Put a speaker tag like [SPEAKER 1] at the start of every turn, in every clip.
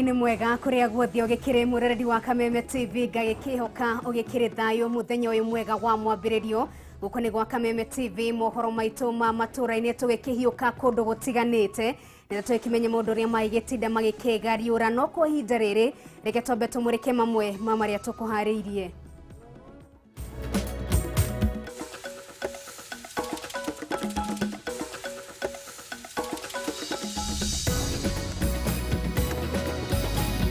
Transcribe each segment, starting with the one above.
[SPEAKER 1] Hwaĩ-inĩ mwega kũrĩa guothe ũgĩkĩrĩ mũrereri wa Kameme TV, ngagĩkĩhoka ũgĩkĩrĩ thayũ mũthenya ũyũ mwega wa mwambĩrĩrio. Gũkũ nĩ gwa Kameme TV, mohoro maitũ ma matũra-inĩ tũgĩkĩhiũka kũndũ gũtiganĩte nĩgetha tũgĩkĩmenye maũndũ ũrĩa magĩgĩtinda magĩkĩgariũra. No kwa ihinda rĩrĩ reke twambe tũmũrĩke mamwe ma marĩa tũkũharĩirie.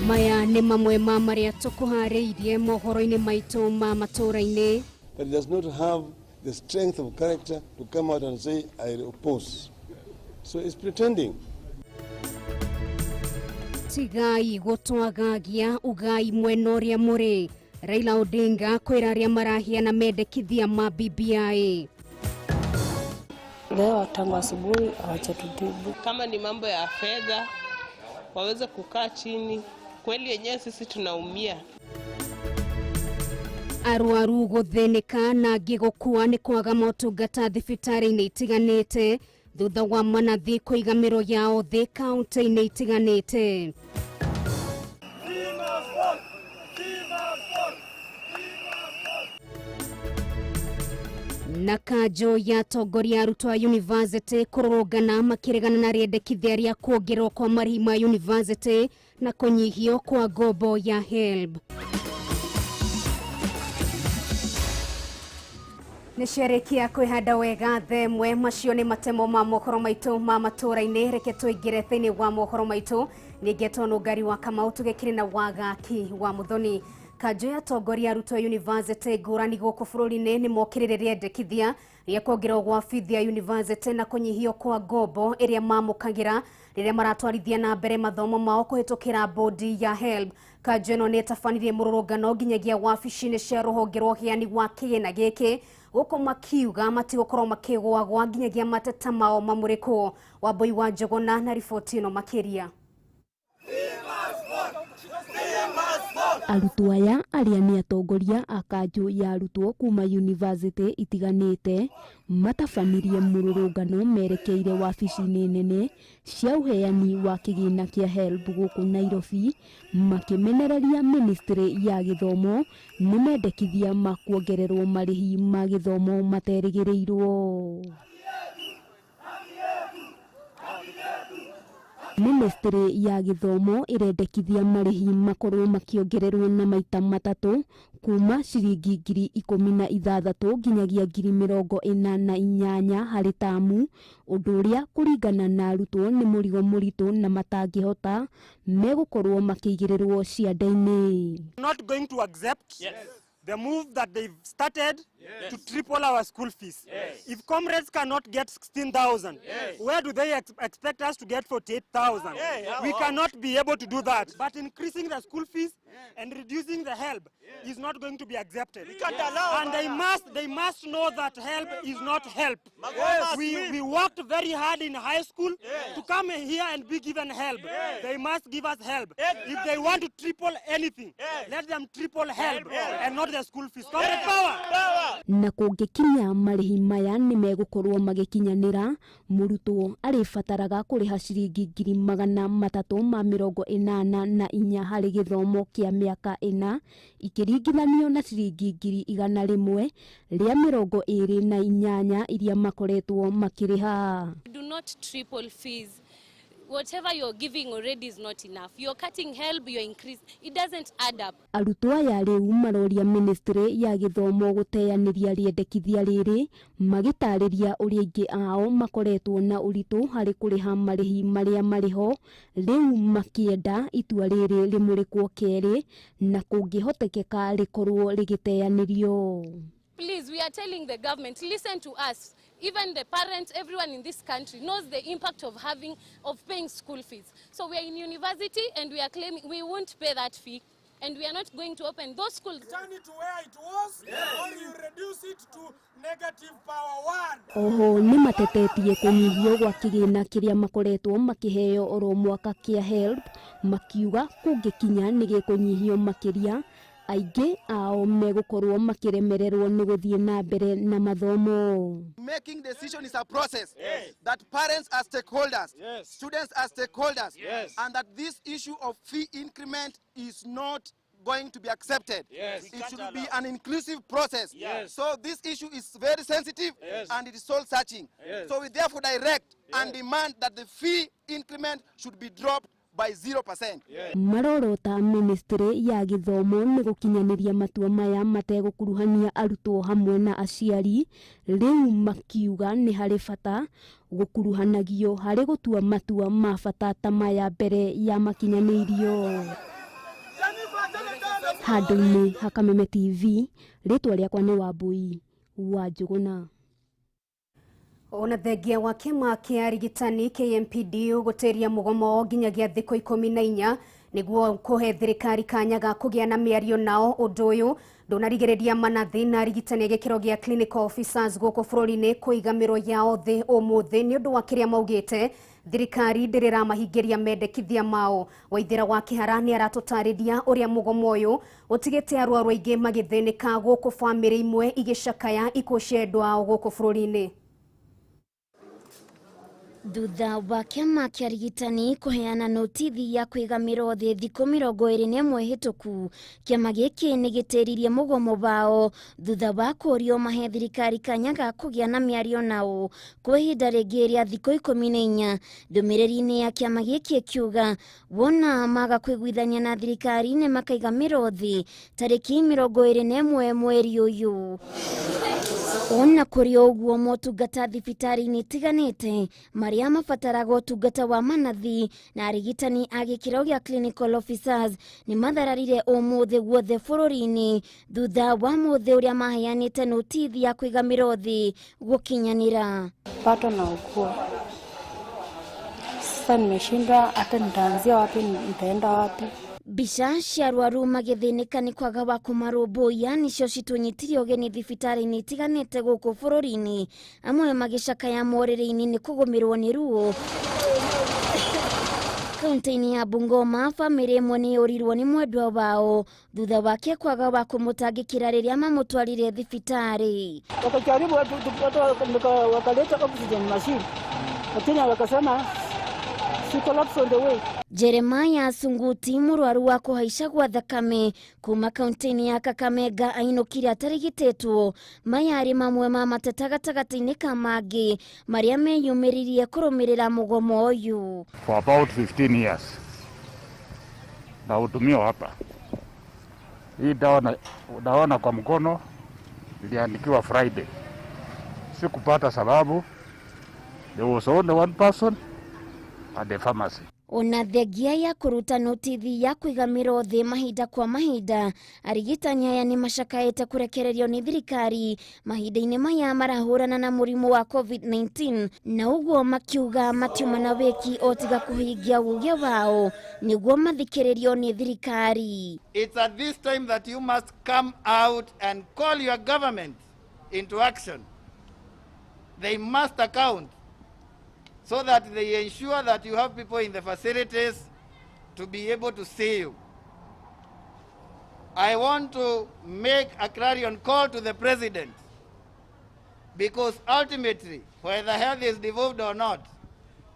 [SPEAKER 1] Maya nĩ mamwe ma marĩa tũkũharĩirie mohoro-inĩ maitũ ma matũra-inĩ.
[SPEAKER 2] That he does not have the strength of character to come out and say, "I oppose." So he's pretending.
[SPEAKER 1] Tigai gũtwagagia, ugai mwena ũrĩa mũrĩ. Raila Odinga kwĩra arĩa marahiana mendekithia ma BBI.
[SPEAKER 3] Leo tangu asubuhi hawajatujibu.
[SPEAKER 4] Kama ni mambo ya fedha, waweze kukaa chini. Kweli yenyewe sisi tunaumia.
[SPEAKER 1] Arwaru gũthĩnĩka na angĩ gũkua nĩ kwaga motungata thibitarĩ-inĩ itiganĩte thutha wa manathi kũiga mĩro yao thĩ kaunti-inĩ itiganĩte. Na kanjũ ya atongoria arutwo a yunivasĩtĩ kũrũrũngana makĩregana na rĩendekithia rĩa kuongererwo kwa marĩhi ma yunivasĩtĩ na kũnyihio kwa ngombo ya HELB. Nĩ ciarĩkia kwĩhanda wega themwe, macio nĩ matemo ma mohoro maitũ ma matũra-inĩ. Reke tũingĩre thĩinĩ wa mohoro maitũ. Nĩngetwo Nũngari wa Kamau, tũgĩkĩrĩ na Wagaki wa Mũthoni. Kanjũ ya atongoria arutwo a yunivasĩtĩ ngũrani gũkũ bũrũri-inĩ nĩ mokĩrĩre rĩendekithia rĩa kuongererwo gwa bithi ya yunivasĩtĩ na kũnyihio kwa ngombo ĩrĩa mamũkagĩra rĩrĩa maratwarithia na mbere mathomo mao kũhĩtũkĩra bodi ya HELB. Kanjũ ĩno nĩ ĩtabanirie mũrũrũngano nginyagia wabici-inĩ cia rũhonge rwa ũheani wa kĩgĩna gĩkĩ, gũkũ makiuga matigũkorwo makĩgwagwa nginyagia mateta mao mamũrĩkwo. Wambui wa Njũgũna na riboti ĩno makĩria.
[SPEAKER 5] Arutwo aya arĩa nĩ atongoria a kanjũ ya arutwo kuma yunivasĩtĩ itiganĩte matabanirie mũrũrũngano merekeire wabici-inĩ nene cia ũheani wa kĩgĩna kĩa HELB gũkũ Nairobi, makĩmenereria ministry ya gĩthomo nĩ mendekithia ma kuongererwo marĩhi ma gĩthomo materĩgĩrĩirwo. Ministry ya gĩthomo ĩrendekithia marĩhi makorwo makĩongererwo na maita matatũ kuma ciringi 16,000 nginyagia 48,000 harĩ tamu, ũndũ ũrĩa kũringana na arutwo nĩ mũrigo mũritũ na matangĩhota megũkorwo makĩigĩrĩrwo ciande-inĩ.
[SPEAKER 6] Not going to accept the move that they've started to triple our school fees. If comrades cannot get 16,000, where do they expect us to get 48,000? We cannot be able to do that. But increasing the school fees and reducing the HELB is not going to be accepted.
[SPEAKER 7] We can't allow.
[SPEAKER 6] And they must know that HELB is not help. We worked very hard in high school to come here and be given HELB. They must give us HELB. If they want to triple anything, let them triple HELB and not the school fees. Comrade power!
[SPEAKER 5] Na kũngĩkinya marĩhi maya nĩ megũkorwo magĩkinyanĩra, mũrutwo arĩbataraga kũrĩha ciringi 384,000 harĩ gĩthomo kĩa mĩaka 4, ikĩringithanio na ciringi 128,000 iria makoretwo makĩrĩha.
[SPEAKER 8] Do not triple fees. Whatever you're giving already is not enough. You're cutting HELB, you're increasing. It doesn't add up.
[SPEAKER 5] Arutwo aya rĩu maroria ministry ya gĩthomo gũteanĩria rĩendekithia rĩrĩ, magĩtarĩria ũrĩa aingĩ ao makoretwo na ũritũ harĩ kũrĩha marĩhi marĩa marĩho rĩu, makĩenda itua rĩrĩ rĩmũrĩkwo kerĩ na kũngĩhotekeka rĩkorwo rĩgĩteanĩrio.
[SPEAKER 8] Please, we are telling the government, listen to us. Even the parents, everyone in this country knows the impact of paying school fees. So we are in university and we are claiming we won't pay that fee and we are not going to open those schools.
[SPEAKER 7] Return it to where it was, or you reduce it to negative power one.
[SPEAKER 5] Oho nĩ matetetie kũnyihio gwa kĩgĩna kĩrĩa makoretwo makĩheo oro mwaka kĩa HELB, makiuga kũngĩkinya nĩ gĩkũnyihio makĩria. Aingĩ ao megũkorwo makĩremererwo nĩ gũthiĩ na mbere na mathomo.
[SPEAKER 9] Making decision is a process. Yes. That parents are stakeholders. Yes. Students are stakeholders. Yes. And that this issue of fee increment is not going to be accepted. Yes. It should be an inclusive process. Yes. So this issue is very sensitive. Yes. And it is soul searching. Yes. So we therefore direct. Yes. And demand that the fee increment should be dropped by 0%.
[SPEAKER 5] Yes. Marorota ministry ya gĩthomo nĩ gũkinyanĩria matua maya mategũkuruhania arutwo hamwe na aciari, rĩu makiuga nĩ harĩ bata gũkuruhanagio harĩ gũtua matua ma bata ta maya mbere ya makinyanĩirio. Handũ-inĩ ha Kameme TV, rĩtwa rĩakwa nĩ Wambui wa Njũgũna.
[SPEAKER 1] Ona thengia wa kĩama kĩa arigitani KMPD gũtĩria mũgomo nginyagia thikũ 14 nĩguo kũhe thirikari kanya ga kũgĩa na mĩario nao. Ũndũ ũyũ ndũnarigĩrĩria manathi na arigitani a gĩkĩro gĩa clinical officers gũkũ bũrũri-inĩ kũiga mĩro yao thĩ ũmũthĩ nĩ ũndũ wa kĩrĩa maugĩte thirikari ndĩrĩramahingĩria mendekithia mao. Waithera wa Kĩhara nĩ aratũtarĩria ũrĩa mũgomo ũyũ ũtigĩte arwaru aingĩ magĩthĩnĩka gũkũ bamĩrĩ imwe igĩcakaya ikuũ cia endwa ao gũkũ bũrũri-inĩ.
[SPEAKER 10] Thutha wa kĩama kĩa arigitani kũheana notithi ya kũiga mĩro thĩ thikũ 21 hĩtũku, kĩama gĩkĩ nĩ gĩtĩririe mũgomo wao thutha wa kũũrio mahe thirikari kanya ga kũgĩa na mĩario nao kwa ihinda rĩngĩ rĩa thikũ 14. Ndũmĩrĩri-inĩ ya kĩama gĩkĩ ĩkiuga wona maga kũiguithania na thirikari nĩ makaiga mĩro thĩ tarĩki 21 mweri ũyũ. Ona kũrĩ ũguo, motungata thibitarĩ-inĩ itiganĩte marĩa mabataraga ũtungata wa manathi na arigitani a gĩkĩro gĩa clinical officers nĩ mathararire ũmũthĩ guothe bũrũri-inĩ thutha wa mũthĩ ũrĩa maheanĩte notithi ya kũiga mĩro thĩ gũkinyanĩra.
[SPEAKER 3] Pato na ukua sasa, nimeshindwa hata nitaanzia wapi, nitaenda wapi.
[SPEAKER 10] Mbica cia arwaru magĩthĩnĩka nĩ kwaga wa kũmarũmbũiya nĩcio citũnyitirie ũgeni thibitarĩ-inĩ itiganĩte gũkũ bũrũri-inĩ, amwe magĩcakaya morĩrĩ-inĩ nĩ kũgũmĩrwo nĩ ruo. Kaunti-inĩ ya Bungoma, bamĩrĩ ĩmwe nĩ yũrirwo nĩ mwendwa wao thutha wake kwaga wa kũmũtangĩkĩra rĩrĩa mamũtwarire thibitarĩ.
[SPEAKER 11] Wakajaribu watu wakaleta oxygen machine, lakini wakasema she collapsed on the way.
[SPEAKER 10] Jeremiah Sunguti, mũrwaru wa kũhaica gwa thakame kuma kaunti-inĩ ya Kakamega, ainũkire atarigitĩtwo. Maya arĩ mamwe ma mateta gatagatĩ-inĩ ka mangĩ marĩa meyumĩririe kũrũmĩrĩra mũgomo ũyũ.
[SPEAKER 12] For about 15 years nahudumiwa hapa. Hii dawa naona kwa mkono iliandikiwa Friday, sikupata sababu. There was only one person at the pharmacy.
[SPEAKER 10] Ona thengia ya kũruta notithi ya kũiga mĩro thĩ mahinda kwa mahinda, arigitani aya nĩ macakaĩte kũrekererio nĩ thirikari mahinda-inĩ maya marahũrana na mũrimũ wa COVID-19, na ũguo makiuga matiuma na wĩki o tiga kũhingia uge wao nĩguo mathikĩrĩrio nĩ thirikari.
[SPEAKER 13] It's at this time that you must come out and call your government into action. They must account so that they ensure that you have people in the facilities to be able to see you. I want to make a clarion call to the president, because ultimately, whether health is devolved or not,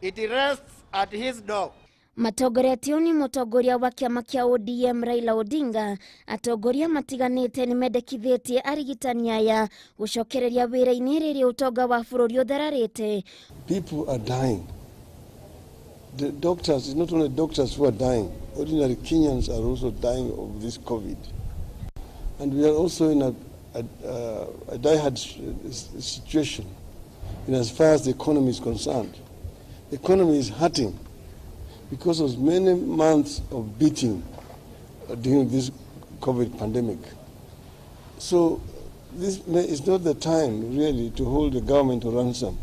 [SPEAKER 13] it rests at his door.
[SPEAKER 10] Matongoretio nĩ mũtongoria wa kĩama kĩa ODM Raila Odinga, atongoria matiganĩte nĩ mendekithĩtie arigitani aya gũcokereria wĩra-inĩ rĩrĩa ũtonga wa bũrũri ũthararĩte.
[SPEAKER 2] People are dying. The doctors, it's not only doctors who are dying, ordinary Kenyans are also dying of this COVID. And we are also in a die-hard situation in as far as the economy is concerned. The economy is hurting because of many months of beating during this COVID pandemic. So this is not the time really to hold the government to ransom.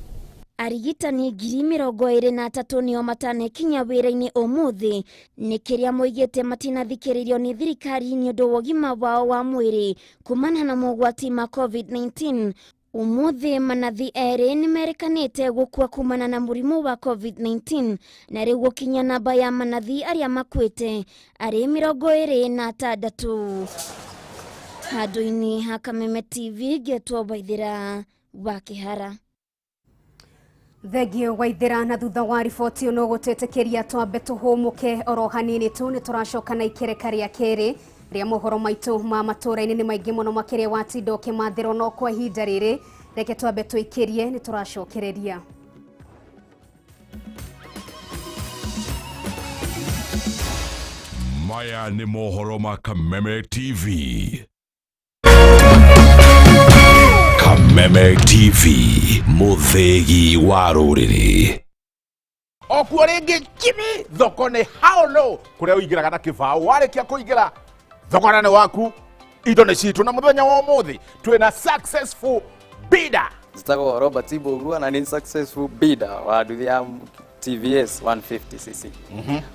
[SPEAKER 10] Arigitani 23,000 nĩo matanekinya wĩra-inĩ ũmũthĩ nĩ kĩrĩa moigĩte matinathikĩrĩrio nĩ thirikari nĩ ũndũ wa ũgima wao wa mwĩrĩ kumana na mogwati ma COVID-19. Ũmũthĩ manathi erĩ nĩmerekanĩte gũkua kumana na mũrimũ wa COVID-19 na rĩu gũkinya namba ya manathi arĩa makuĩte arĩ 26. Handũ-inĩ ha Kameme TV ngetwo Waithĩra wa Kĩhara.
[SPEAKER 1] Thengio Waithĩra. Na thutha wa riboti ĩno gũtwĩtĩkĩria twambe tũhũmũke oro hanini tu, nĩ tũracoka na ikereka rĩa kerĩ rĩa mohoro maitũ ma matũra-inĩ. Nĩ maingĩ mũno makĩria watinda ũkĩmathĩrwo, no kwa ihinda rĩrĩ reke twambe tũikĩrie, nĩ tũracokereria.
[SPEAKER 14] Maya nĩ mohoro ma Kameme TV. Kameme TV, mũthĩgi wa rũrĩrĩ.
[SPEAKER 15] Okuo rĩngĩ kimi thoko nĩ how low, kũrĩa ũingĩraga na kĩbaũ, warĩkia kũingĩra thogora nĩ waku, indo nĩ citũ. Na mũthenya wa ũmũthĩ twĩna successful bidder.
[SPEAKER 16] Njĩtagwo Robert Mbugua na nĩ successful bidder wa nduthi ya TVS 150cc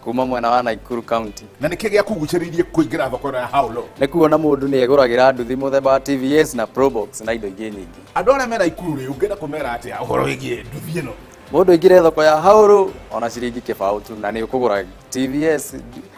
[SPEAKER 16] kuma mwena wa Nakuru County.
[SPEAKER 15] Na nĩkĩ gĩa kũgucĩrĩirie kũingĩra thoko ĩno ya how low?
[SPEAKER 16] Nĩ kuona mũndũ nĩ egũragĩra nduthi mũthemba wa TVS na Probox na indo ingĩ nyingĩ.
[SPEAKER 15] Andũ arĩa mena Ikuru rĩ, ũngĩenda kũmera atĩa ũhoro wĩgiĩ nduthi ĩno?
[SPEAKER 16] Mũndũ aingĩre thoko ya Hauru ona ciringi kĩbaũ tu na nĩ ũkũgũra TVS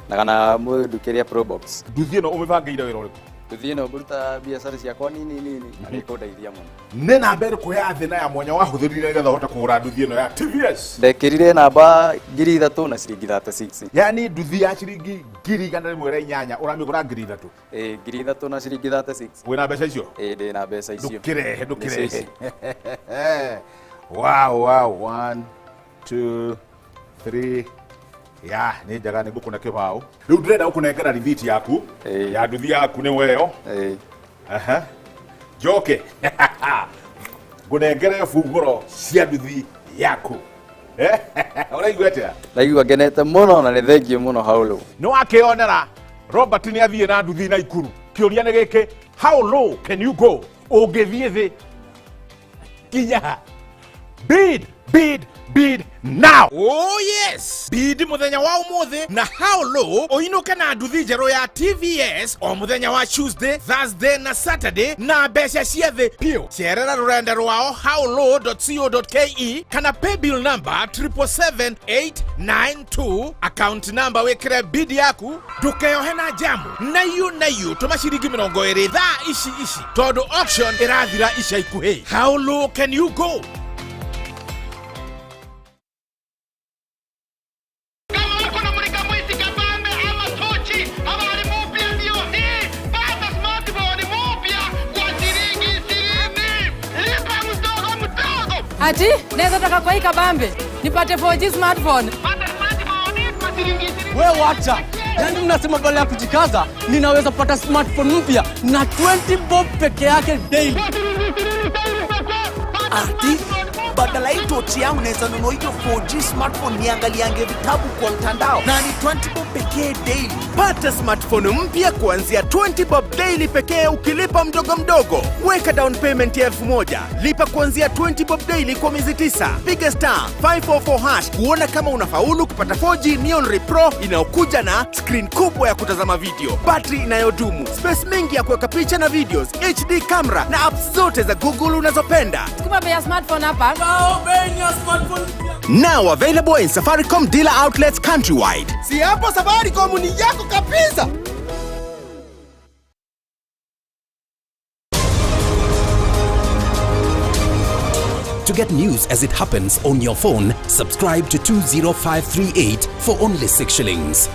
[SPEAKER 16] na kana mũndũ kĩrĩa Probox.
[SPEAKER 15] Nduthi ĩno ũmĩbangĩire wĩra ũrĩkũ?
[SPEAKER 16] Nduthi ĩno ngũruta biacara ciakwa nini nini na nĩ ĩkũndeithia mũno.
[SPEAKER 15] Nĩ namba ĩrĩkũ ya thĩ na ya mwanya wahũthĩrire nĩgetha ũhote kũgũra nduthi ĩno ya TVS?
[SPEAKER 16] Ndekĩrire namba 3000 na ciringi 36.
[SPEAKER 15] Yani nduthi ya ciringi 108,000 ũramĩgũra 3000?
[SPEAKER 16] Ĩĩ, 3000 na ciringi 36.
[SPEAKER 15] Wĩna mbeca icio?
[SPEAKER 16] Ĩĩ, ndĩna mbeca icio.
[SPEAKER 15] Ndũkĩrehe, ndũkĩrehe.
[SPEAKER 16] Nĩcio ici.
[SPEAKER 15] Wow, 1 2 3, ya nĩ njega, nĩ ngũkũne kĩbaũ. Rĩu ndĩrenda gũkũnengera rithiti yaku ya nduthi yaku, nĩ weyo. Aha. Njoke ngũnengere bungũro cia nduthi yaku. Ũraigua atĩa?
[SPEAKER 16] Ndaigua ngenete mũno na nĩ thengiũ mũno Haulu.
[SPEAKER 15] Nĩ wakĩonera Robert nĩ athiĩ na nduthi na Ikuru. Kĩũria nĩ gĩkĩ, how low can you go? Ũngĩthiĩ thĩ nginya ha? Bid, bid, bid now.
[SPEAKER 17] Oh yes, bid muthenya wa umuthi na how low uinuke na nduthi njerũ ya TVS o muthenya wa Tuesday, Thursday na Saturday na mbeca cia thĩ piũ. Cerera rũrenda rwao howlow.co.ke kana paybill number 777892, account number wĩkĩre bid yaku, ndũkeyohe na jamu na iũ tũma ciringi 20 thaa ici ici tondũ auction ĩrathira ica ikuhĩ. How low can you go?
[SPEAKER 18] Ati naweza taka kwa hii kabambe nipate 4G smartphone.
[SPEAKER 19] We wacha, yaani mnasema badala ya kujikaza ninaweza pata smartphone mpya na 20 bob peke yake daily.
[SPEAKER 20] Ati badala hii tochi yangu naweza nunua hiyo 4G smartphone niangaliange vitabu kwa mtandao na ni 20 bob pekee daily.
[SPEAKER 17] Pata smartphone mpya kuanzia 20 bob daily pekee ukilipa mdogo mdogo. Weka down payment ya 1000, lipa kuanzia 20 bob daily kwa miezi 9. Piga star 544 hash kuona kama unafaulu kupata 4G Neon Re Pro inayokuja na screen kubwa ya kutazama video, battery inayodumu, space mingi ya kuweka picha na videos, HD camera na apps zote za Google unazopenda.
[SPEAKER 18] Sukuma bei ya smartphone hapa.
[SPEAKER 17] Now available in Safaricom dealer outlets countrywide.
[SPEAKER 9] Si hapo Safaricom ni yako kabisa.
[SPEAKER 21] To get news as it happens on your phone, subscribe to 20538 for only 6 shillings.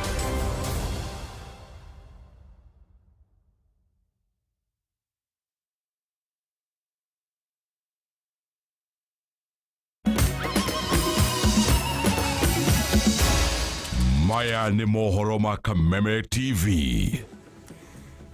[SPEAKER 14] Maya nĩ mohoro ma Kameme TV.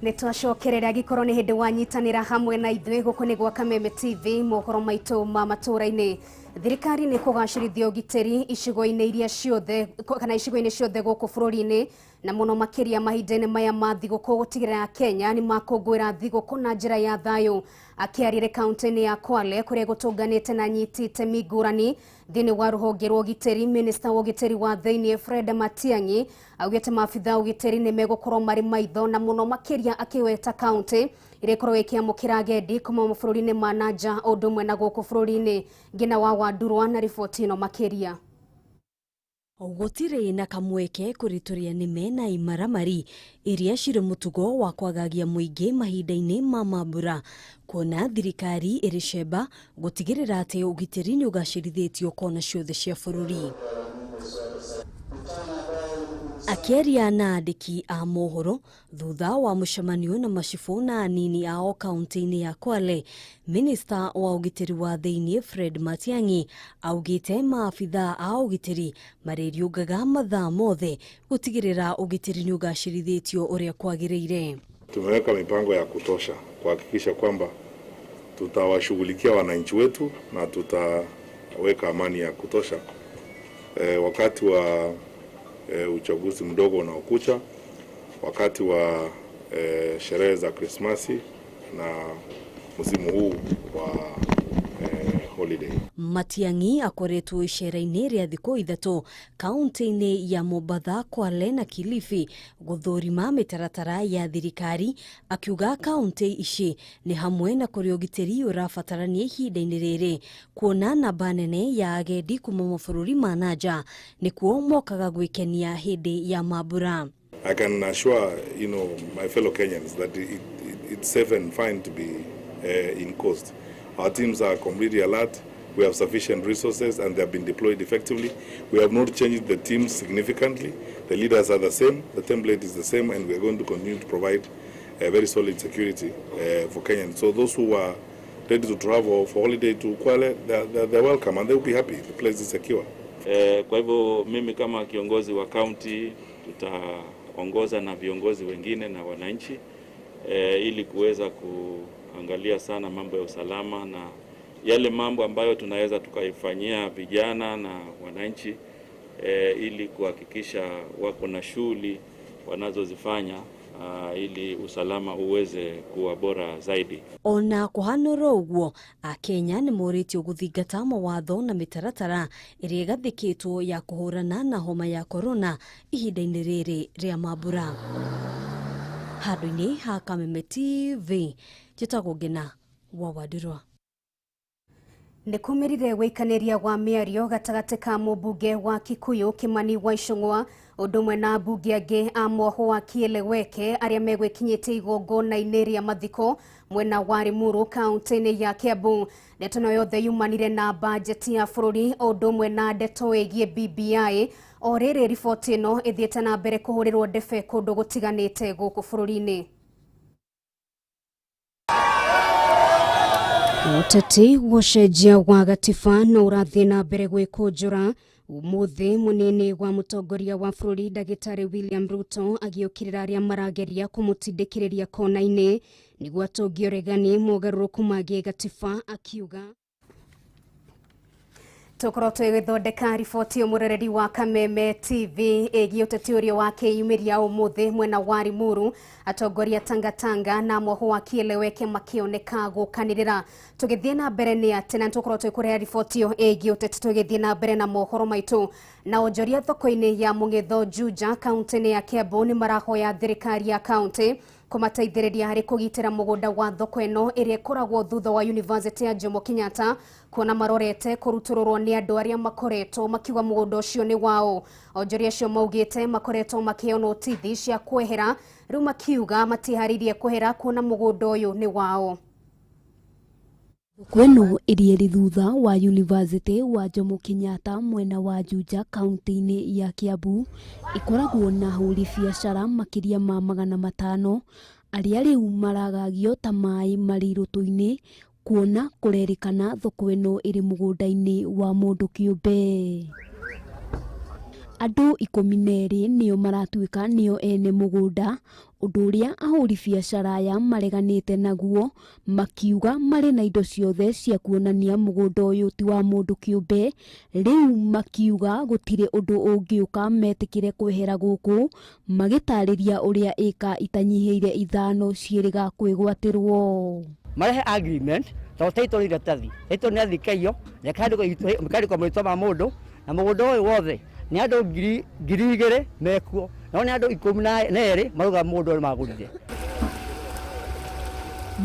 [SPEAKER 1] Nĩ twacokerera, angĩkorwo nĩ hĩndĩ wanyitanĩra hamwe na ithuĩ, gũkũ nĩ gwa Kameme TV, mohoro maitũ ma matũra-inĩ. Thirikari nĩ kũgacĩrithia ũgitĩri icigo-inĩ iria ciothe kana icigo-inĩ ciothe gũkũ bũrũri-inĩ, na mũno makĩria mahinda-inĩ maya ma thigũkũ, gũtigĩrĩra Kenya nĩ makũngũĩra thigũkũ na njĩra ya thayũ. Akĩarĩre kaunti-inĩ ya Kwale kũrĩa gũtũnganĩte na nyiti itemi ngũrani thĩinĩ wa rũhonge rwa ũgitĩri, minista wa ũgitĩri wa thĩinĩ Fred Matiang'i augĩte maabitha a ũgitĩri nĩ megũkorwo marĩ maitho, na mũno makĩria akĩweta kaunti iria ikoragwo ikĩamũkĩra agendi kuma mabũrũri-inĩ ma na nja o ũndũ ũmwe na gũkũ bũrũri-inĩ. Ngina wa Wandurwa na riboti ĩno makĩria.
[SPEAKER 4] Gũtirĩ na kamweke kũrĩ tũrĩa nĩme na imaramari iria cirĩ mũtugo wa kwagagia mũingĩ mahinda-inĩ ma mambura, kuona thirikari ĩrĩ cemba gũtigĩrĩra atĩ ũgitĩri nĩ ũgacĩrithĩtio kona ciothe cia bũrũri. Akĩaria na andĩki a mohoro thutha wa mũcemanio na macibũ na anini ao kaunti-inĩ ya Kwale, minista wa ũgitĩri wa thĩinĩ Fred Matiang'i augĩte maabitha a ũgitĩri marĩriũngaga mathaa mothe gũtigĩrĩra ũgitĩri nĩ ũgacĩrithĩtio ũrĩa kwagĩrĩire.
[SPEAKER 22] Tumeweka mipango ya kutosha kuhakikisha kwamba tutawashughulikia wananchi wetu na tutaweka amani ya kutosha wakati wa uchaguzi mdogo unaokucha, wakati wa sherehe za Krismasi na msimu huu wa holiday.
[SPEAKER 4] Matiang'i akoretwo icera-inĩ rĩa thikũ 3 kaunti-inĩ ya Mombatha, Kwale na Kilifi gũthũrima mĩtaratara ya thirikari, akiuga kaunti ici nĩ hamwe na kũrĩa ũgitĩri ũrabatarania ihinda-inĩ rĩrĩ, kuona namba nene ya agendi kuma mabũrũri ma na nja nĩkuo mokaga gwĩkenia hĩndĩ ya mambura.
[SPEAKER 22] I can assure, you know, my fellow Kenyans that it's safe and fine to be in coast. Our teams are completely alert. We have sufficient resources and they have been deployed effectively. We have not changed the teams significantly. The leaders are the same, the template is the same, and we are going to continue to provide a very solid security for Kenyans. So those who are ready to travel for holiday to Kwale, they're welcome and they will be happy. The place is secure.
[SPEAKER 23] Kwa hivyo mimi kama kiongozi wa county tutaongoza na viongozi wengine na wananchi ili kuweza kuangalia sana mambo ya usalama na yale mambo ambayo tunaweza tukaifanyia vijana na wananchi ili kuhakikisha wako na shughuli wanazozifanya ili usalama uweze kuwa bora zaidi.
[SPEAKER 4] Ona kuhanoro uguo, Akenya nĩ morĩtio gũthingata mawatho na mĩtaratara ĩrĩa ĩgathĩkĩtwo ya kũhũrana na homa ya korona ihinda-inĩ rĩrĩ rĩa mambura. Handũ-inĩ ha Kameme TV, njĩtagwo Ngina wa Wandirwa.
[SPEAKER 1] Nĩ kumĩrire wĩikanĩria wa mĩario gatagatĩ ka mũmbunge wa Kikuyu Kimani wa Ichung'wa ũndũ ũmwe na ambunge angĩ a mwoho wa Kieleweke arĩa megwĩkinyĩtie igongona-inĩ rĩa mathiko mwena wa Limuru kaunti-inĩ ya Kiambu. Ndeto ĩno yothe yumanire na bajeti ya bũrũri ũndũ ũmwe na ndeto ĩgiĩ BBI. O rĩrĩ riboti ĩno ĩthiĩte na mbere kũhũrĩrwo ndebe kũndũ gũtiganĩte gũkũ bũrũri-inĩ. Ũteti gũcenjia wa gatiba no ũrathiĩ na mbere gwĩkũnjũra. Ũmũthĩ mũnini wa mũtongoria wa bũrũri Ndagĩtarĩ William Ruto agĩũkĩrĩra arĩa marageria kũmũtindĩkĩrĩria kona-inĩ nĩguo atongie ũregani mogarũrũku ma gĩgatiba, akiuga tũkorwo tũgĩthondeka riboti mũrereri wa Kameme TV ĩgiĩ ũteti ũrĩa wakĩyumĩria ũmũthĩ mwena wa Limuru, atongoria Tangatanga na mwoho wa Kieleweke makĩoneka gũkanĩrĩra. Tũgĩthiĩ na mbere nĩ atĩ na tũkorwo tũkũrehe riboti ĩyo ĩgiĩ ũteti tũgĩthiĩ na mbere na mohoro maitũ. Na onjoria thoko-inĩ ya Mũng'etho Juja kaunti-inĩ ya Kiambu nĩ marahoya thirikari ya kaunti kũmateithĩrĩria harĩ kũgitĩra mũgũnda wa thoko ĩno ĩrĩa ĩkoragwo thutha wa University ya Jomo Kenyatta, kuona marorete kũrutũrũrwo nĩ andũ arĩa makoretwo makiuga mũgũnda ũcio nĩ wao. Onjoria acio maugĩte makoretwo makĩheo notithi cia kwehera, rĩu makiuga matiharĩirie kwehera kuona mũgũnda ũyũ nĩ wao.
[SPEAKER 5] Thoko ĩno ĩrĩa ĩrĩ thutha wa University wa Jomo Kenyatta mwena wa Juja kaunti-inĩ ya Kiambu ĩkoragwo na ahũri biacara makĩria ma 500 arĩa rĩu maragagio ta maĩ marĩ irũtũ-inĩ, kuona kũrerĩkana thoko ĩno ĩrĩ mũgũnda-inĩ wa mũndũ kĩũmbe. Andũ 12 nĩo maratuĩka nĩo ene mũgũnda, ũndũ ũrĩa ahũri biacara aya mareganĩte naguo, makiuga marĩ na indo ciothe cia kuonania mũgũnda ũyũ ti wa mũndũ kĩũmbe. Rĩu makiuga gũtirĩ ũndũ ũngĩũka metĩkĩre kwehera gũkũ, magĩtarĩria ũrĩa ĩka itanyihĩire 5 ciĩrĩga kwĩgwatĩrwo.
[SPEAKER 24] Marehe agreement tondũ title nĩ iratathi, title nĩ athikaiyo na ĩkandĩkwo marĩtwa ma mũndũ na mũgũnda ũyũ wothe nĩ andũ 2,000 mekuo, nao nĩ andũ 12 marauga mũgũnda ũyũ magũrire.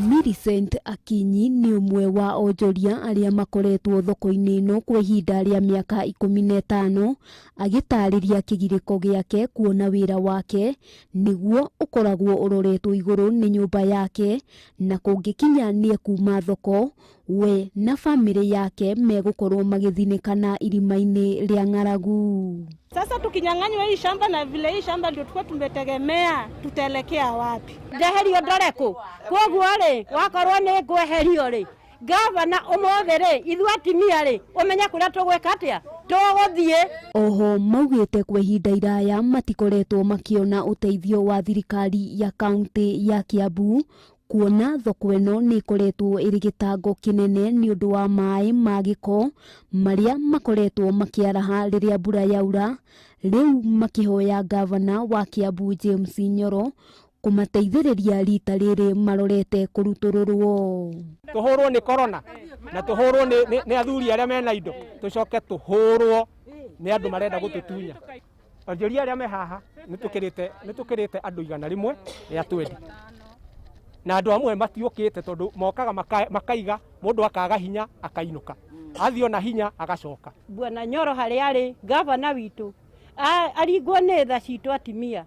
[SPEAKER 5] Millicent Akinyi nĩ ũmwe wa onjoria arĩa makoretwo thoko-inĩ ĩno kwa ihinda rĩa mĩaka 15, agĩtarĩria kĩgirĩko gĩake kuona wĩra wake nĩguo ũkoragwo ũroretwo igũrũ nĩ nyũmba yake, na kũngĩkinya nĩ ekuma thoko, we na bamĩrĩ yake megũkorwo magĩthinĩkana irima-inĩ rĩa ng'aragu.
[SPEAKER 3] Sasa tukinyang'anywa hii shamba na vile hii shamba ndio tulikuwa tumetegemea, tutaelekea wapi?
[SPEAKER 6] Ndeherio ndore kũ? Koguo rĩ, wakorwo nĩ ngweherio rĩ, gavana ũmũthĩ rĩ, ithuĩ atimia rĩ, ũmenye kũrĩa tũgwĩka atĩa, tũgũthiĩ.
[SPEAKER 5] Oho maugĩte kwa ihinda iraya matikoretwo makĩona ũteithio wa thirikari ya kaunti ya Kiambu, kuona thoko ĩno nĩ ĩkoretwo ĩrĩ gĩtango kĩnene nĩ ũndũ wa maĩ ma gĩko marĩa makoretwo makĩaraha rĩrĩa mbura yaura. Rĩu makĩhoya gavana wa Kiambu James Nyoro kũmateithĩrĩria rita rĩrĩ marorete kũrutũrũrwo.
[SPEAKER 7] Tũhũrwo nĩ corona na tũhũrwo nĩ athuri arĩa mena indo, tũcoke tũhũrwo nĩ andũ marenda gũtũtunya. Onjoria arĩa me haha nĩ tũkĩrĩte andũ 120, na andũ amwe matiũkĩte tondũ mokaga makaiga, mũndũ akaga hinya akainũka, athiĩ ona hinya agacoka.
[SPEAKER 6] Bwana Nyoro harĩa arĩ gavana witũ aringwo nĩ tha citũ atimia,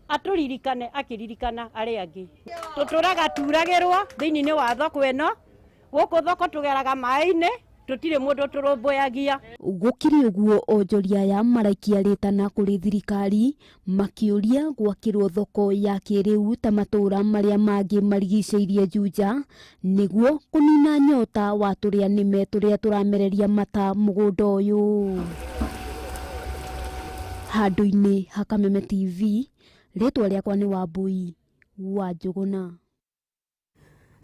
[SPEAKER 6] atũririkane akĩririkana arĩa angĩ. Tũtũraga turagĩrwo thĩinĩ wa thoko ĩno, gũkũ thoko tũgeraga maĩ-inĩ, tũtirĩ mũndũ tũrũmbũyagia.
[SPEAKER 5] Gũkĩrĩ ũguo onjoria aya maraikia rĩtana kũrĩ thirikari makĩũria gwakĩrwo thoko ya kĩrĩu ta matũũra marĩa mangĩ marigicĩirie Juja, nĩguo kũnina nyota wa tũrĩa nĩme tũrĩa tũramereria mata mũgũnda ũyũ. Handũ-inĩ ha Kameme TV, rĩtwa rĩakwa nĩ Wambui wa Njũgũna.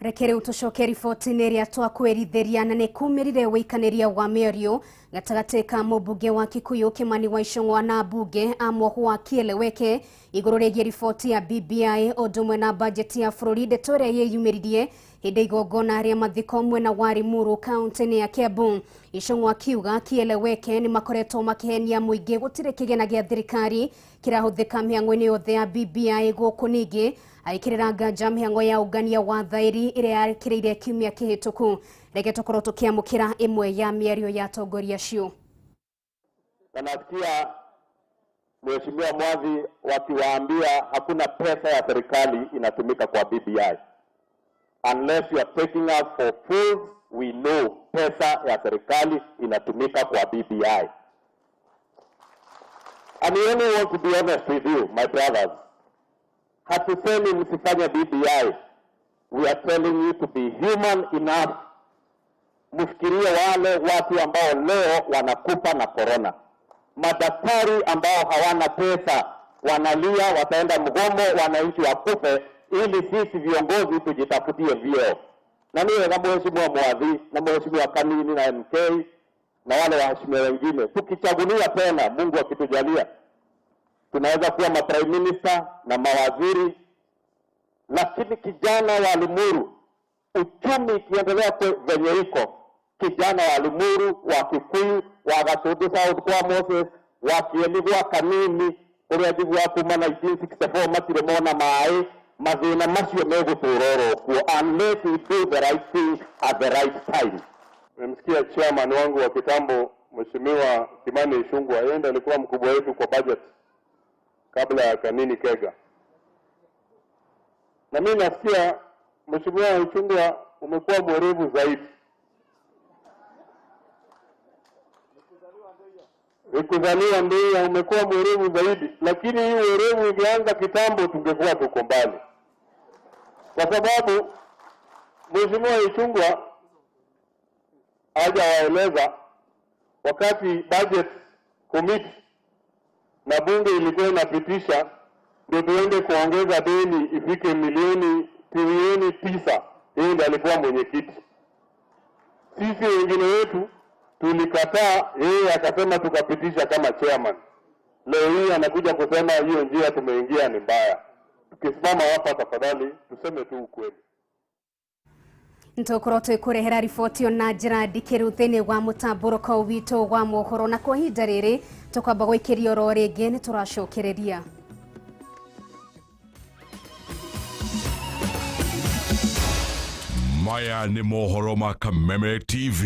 [SPEAKER 1] Reke rĩu tũcoke riboti-inĩ ĩrĩa twakwĩrithĩria, na nĩ kumĩrire wĩikanĩria wa mĩario gatagatĩ ka mũmbunge wa Kikuyu Kimani wa Ichung'wa na mbunge a Mũhwa Kieleweke igũrũ rĩgiĩ riboti ya BBI ũndũ ũmwe na bajeti ya bũrũri, ndeto ĩrĩa yeyumĩririe hĩndĩ igongona rĩa mathiko mwena wa Limuru kaunti-inĩ ya Kiambu. Ichung'wa akiuga Kieleweke nĩ makoretwo makĩhenia mũingĩ gũtirĩ kĩgĩna gĩa thirikari kĩrahũthĩka mĩhang'o-inĩ yothe ya BBI gũkũ ningĩ aikĩrĩra nganja mĩhang'o ya ũngania wa thaĩri ĩrĩa yakĩrĩire kiumia kĩhĩtũku. Reke tũkorwo tũkĩamũkĩra ĩmwe ya mĩario ya atongoria acio.
[SPEAKER 8] Na nasikia Mheshimiwa Mwathi wakiwaambia hakuna pesa ya serikali inatumika kwa BBI. Unless you are taking us for fools, we know pesa ya serikali inatumika kwa BBI. And we only want to be honest with you, my brothers. Hatusemi msifanye BBI. We are telling you to be human enough. Mfikirie wale watu ambao leo wanakufa na corona. Madaktari ambao hawana pesa wanalia, wataenda mgomo, wananchi wakufe ili sisi viongozi tujitafutie vyeo. Na niwe na Mheshimiwa Mwathi na Mheshimiwa Kanini na MK na wale waheshimiwa wengine, tukichaguliwa tena, Mungu akitujalia, tunaweza kuwa ma prime minister na mawaziri. Lakini kijana wa Limuru, uchumi ikiendelea venye iko, kijana wa Limuru, wa Kikuyu, wa Gatundu South kwa Moses, wa Kieni gwa Kanini, uria njiguaga kuma 1964 matirĩ mona maĩ, mathĩna macio megũtũra oro kuo unless we do the right thing at the right time.
[SPEAKER 25] Nimemsikia chairman wangu wa kitambo Mheshimiwa Kimani Ichung'wah, yeye ndiye alikuwa mkubwa wetu kwa budget kabla ya Kanini Kega. Na mimi nasikia Mheshimiwa Ichung'wah umekuwa mwerevu zaidi. Nikuzaliwa ndio umekuwa mwerevu zaidi, lakini hii uwerevu ingeanza kitambo tungekuwa tuko mbali. Kwa sababu Mheshimiwa Ichung'wah hajawaeleza wakati budget committee na bunge ilikuwa inapitisha ndio tuende kuongeza deni ifike milioni trilioni 9, yeye ndiye alikuwa mwenyekiti. Sisi wengine wetu tulikataa, yeye akasema tukapitisha kama chairman. Leo hii anakuja kusema hiyo njia tumeingia ni mbaya. Tukisimama hapa tafadhali tuseme tu ukweli.
[SPEAKER 1] Ntukorwo twikurehera riboti na njira ndikiru thiini wa mutamburuko witu wa mohoro, na kwa ihinda riri tukwamba gwikiria oro ringi ni turacokereria.
[SPEAKER 14] Maya nĩ mohoro ma Kameme TV.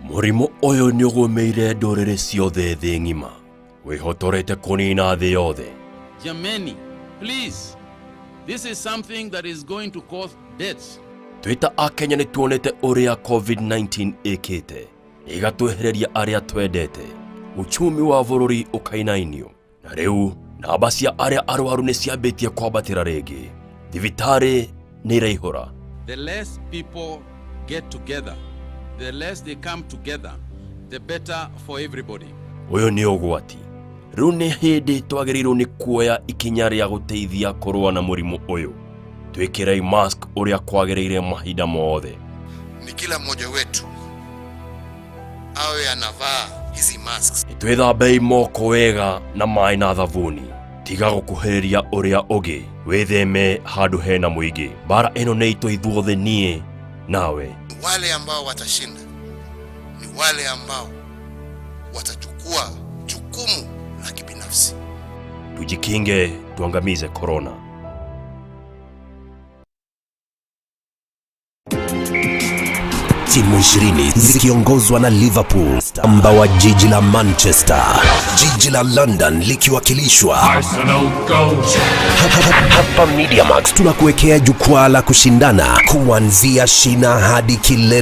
[SPEAKER 2] Mũrimũ ũyũ nĩ ũgũmĩire ndũrĩrĩ ciothe thĩ ng'ima, wĩhotorete kũnina thĩ yothe.
[SPEAKER 10] Jameni, please, this is something that is going to cause deaths.
[SPEAKER 2] Twĩ ta Akenya nĩ tuonete ũrĩa COVID-19 ĩkĩte, ĩgatwehereria arĩa twendete, uchumi wa bũrũri ũkainainio, na rĩu namba cia arĩa arwaru nĩ ciambĩtie kwambatĩra rĩngĩ. Thibitarĩ nĩ iraihũra.
[SPEAKER 10] The less people get together, the less they come together, the better for everybody.
[SPEAKER 2] Ũyũ nĩ ũgwati. Rĩu nĩ hĩndĩ twagĩrĩirwo nĩ kuoya ikinya rĩa gũteithia kũrũa na mũrimũ ũyũ. Twĩkĩrei mask ũrĩa kwagĩrĩire mahinda mothe.
[SPEAKER 11] Ni kila mmoja wetu awe anavaa hizi masks.
[SPEAKER 2] Twĩthambei moko wega na maĩ na thabuni. Tiga gũkuhĩrĩria ũrĩa ũngĩ. Wĩtheme handũ hena mũingĩ. Mbara ĩno nĩ itũ ithuothe, niĩ nawe.
[SPEAKER 11] Wale ambao watashinda ni wale ambao watachukua jukumu la kibinafsi.
[SPEAKER 2] Tujikinge, tuangamize corona.
[SPEAKER 21] Timu 20 zikiongozwa na Liverpool, amba wa jiji la Manchester, jiji la London likiwakilishwa.
[SPEAKER 14] Arsenal go!
[SPEAKER 21] Hapa MediaMax tunakuwekea jukwaa la kushindana kuanzia shina hadi kilele.